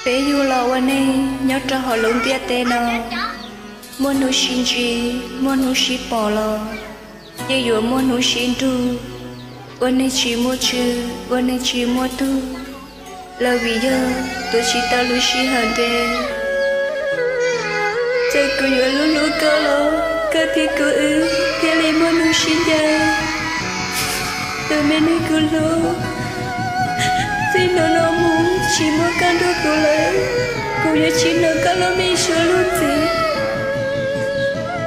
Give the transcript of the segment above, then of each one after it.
Peb yug los ua neeg nyob rau hauv lub ntiaj teb no, muaj hnub sib ntsib, muaj hnub sib pom los yeej yuav muaj hnub sib nrug, ua neeg tsis muaj tswv, ua neeg tsis muaj tug, los vim yog tuav tsis tau lub sij hawm ntev. Txawm kuv yuav hlub hlub koj los koj thiab kuv wb thiaj li muaj hnub sib ncaim. Tus me neeg kuv hlub, txij hnub no mus tsis muaj koj nrog kuv lawm, kuv yuav tsis hnov koj lub me suab lug ntxiv.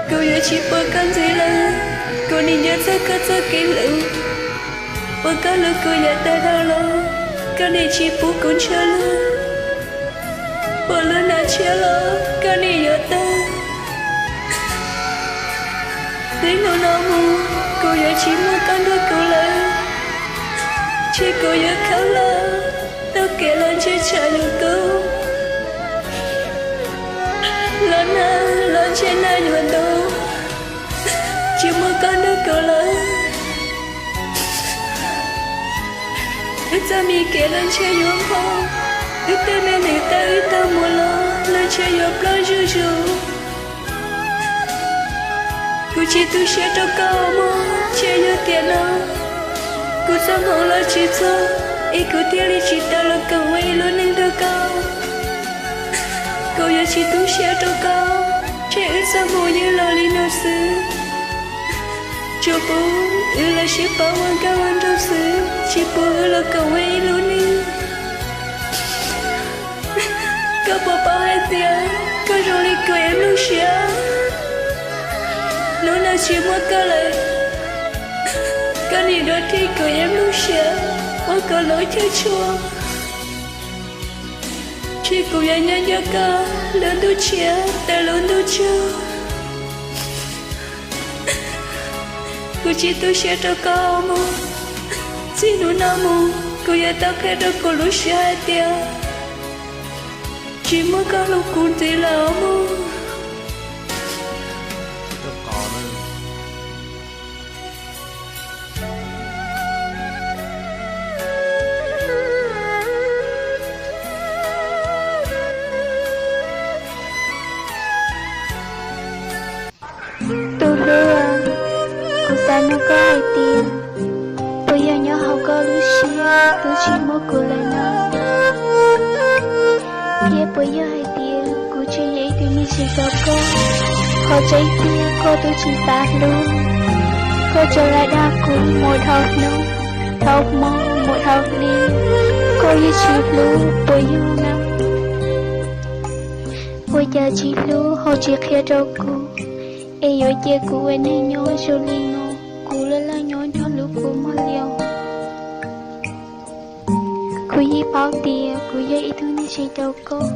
Kuv yuav tsis pom koj ntxiv lawm, kuv nim nco txog koj txoj kev hlub. Uas koj hlub kuv yav tag dhau los koj nim tsis pub kuv ntshaw lug. Pom lub hnav tshiab los koj nim yuav tag. Txij hnub no mus kuv yuav tsis muaj koj nrog kuv lawm, ces kuv yuav khawb los taug kev los ntsej tsham yuav kub, los nag los ntsej nag yuav ntub, tsis muaj koj nrog kuv lawm. Wb txoj me kev los ntshe yuav npho, wb tej me neeg tawm wb tag mus los los ntshe yuav ploj zuj zus. Kuv tsis tu siab rau koj mog, ntshe yog tiam no kuv txoj hmoov los tsis txog es kuv thiaj li tsis tau los koom ua ib lub neej nrog koj. Kuv yuav tsis tu siab rau koj, ntshe wb txoj hmoov yeej los li no xwb. Tsuas pub wb los sib pab ua nkauj ua nraug xwb, tsis pub wb los koom ua ib lub neej. Koj puas paub hais tias koj zoo li kuv ib lub siab? Hnub no tsis muaj koj lawm, koj nim dua thiab kuv ib lub siab ua kom lub chaw tshua. Tsis kuv yuav nyob nco koj lub ntuj tshiab tawm lub ntuj tsaug. Kuv tsis tu siab rau koj mog. Txij hnub no mus kuv yuav tau qhia rau kuv lub siab hais tias tsis muaj koj hlub kuv ntxiv lawm mog. Tus hlub, kuv xav nug koj hais tias puas yog nyob hauv koj lub siab twb tsis muaj kuv lawm no? Thiab puas yog hais tias kuv tsis yog ib tug neeg zoo rau koj? Qhov tseeb tiag koj twb tsis xav hlub, koj tsuas lam dag kuv mus dhau hnub dhau hmo mus dhau hli, koj yeej tsis hlub puas yog na? Ua cas tsis hlub ho tsis qhia rau kuv, es yuav cia kuv ua neeg nyob zoo li no, kuv laj laj nyob nrog lub kua muag li os. Kuv yeej paub tias kuv yog ib tug neeg zoo rau koj,